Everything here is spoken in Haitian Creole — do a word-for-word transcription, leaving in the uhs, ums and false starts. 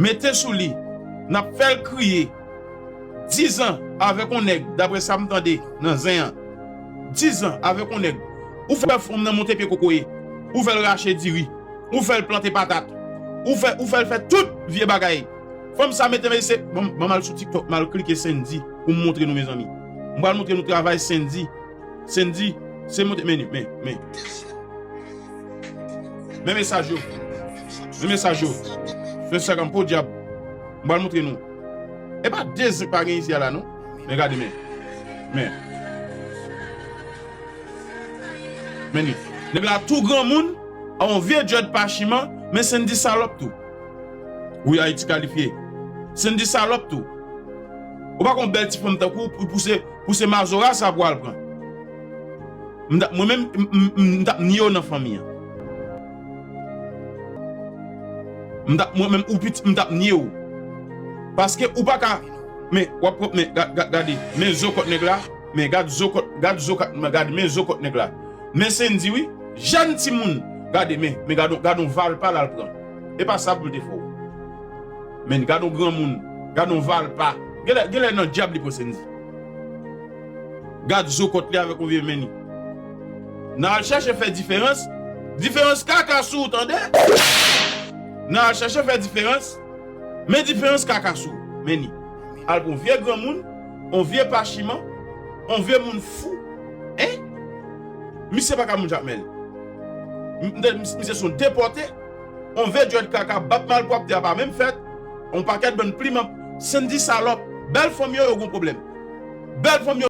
Mete sou li, n ap fè l kriye. Dizan avèk yon nèg, daprè sa m tande nan zen an. Dizan avèk yon nèg. Ou fè fanm nan monte pye kokoye. Ou fè l rache diri. Ou fè l plante patat. Ou fè, ou fè l fè tout vye bagay. Fanm sa mete men se, ban m al sou TikTok, m al klike Sendy pou m montre nou, mezanmi. M pral montre nou travay Sendy. Sendy, se monte, men, men, men. Men mesaj yo. Men mesaj yo. Sou Instagram, podyab. M pral montre nou. E pa de zen pa gen isi a la, non. Men gade, men. Men. Men li. Nèg la tou granmoun, a yon vye djèd pachiman, men Sendy salòp tou. Wi, Ayiti kalifye. Sendy salòp tou. Ou pa konn bèl ti fanm tankou ou, pou se, pou se mazora sa pou al pran. M t ap, mwen menm, m, m, m, m t ap nye w nan fanmi an. M t ap, mwen menm, ou piti, m t ap nye w. Paske ou pa ka, men, w ap, men, ga-, ga-, gade, men zo kòt nèg la, men gad zo kòt, gad zo ka-, men gade, men zo kòt nèg la. Men Sendy, wi, jèn timoun, gade, men, men gad on, gad on valpa l al pran. E pa sa pou l te fè w. Men gad on granmoun, gad on valpa. Genlè, genlè nan dyab li pran Sendy. Gad zo kòt li avèk yon vye men li. Nan al chèche fè diferans. Diferans kaka sou ou, tande? Nan al chèche fè diferans. Men diferans kaka sou ou. Men li. Al pou yon vye granmoun, yon vye pachiman, yon vye moun fou. Hein? Misye pa ka moun Jakmèl. M-, m-, misye se yon depòte. On vye djwèt kaka, bat malpwòpte a pa menm fèt. On pakèt bann pliman. Sendy salòp. Bèl fanm yo, yo gon pwoblèm. Bèl fanm yo,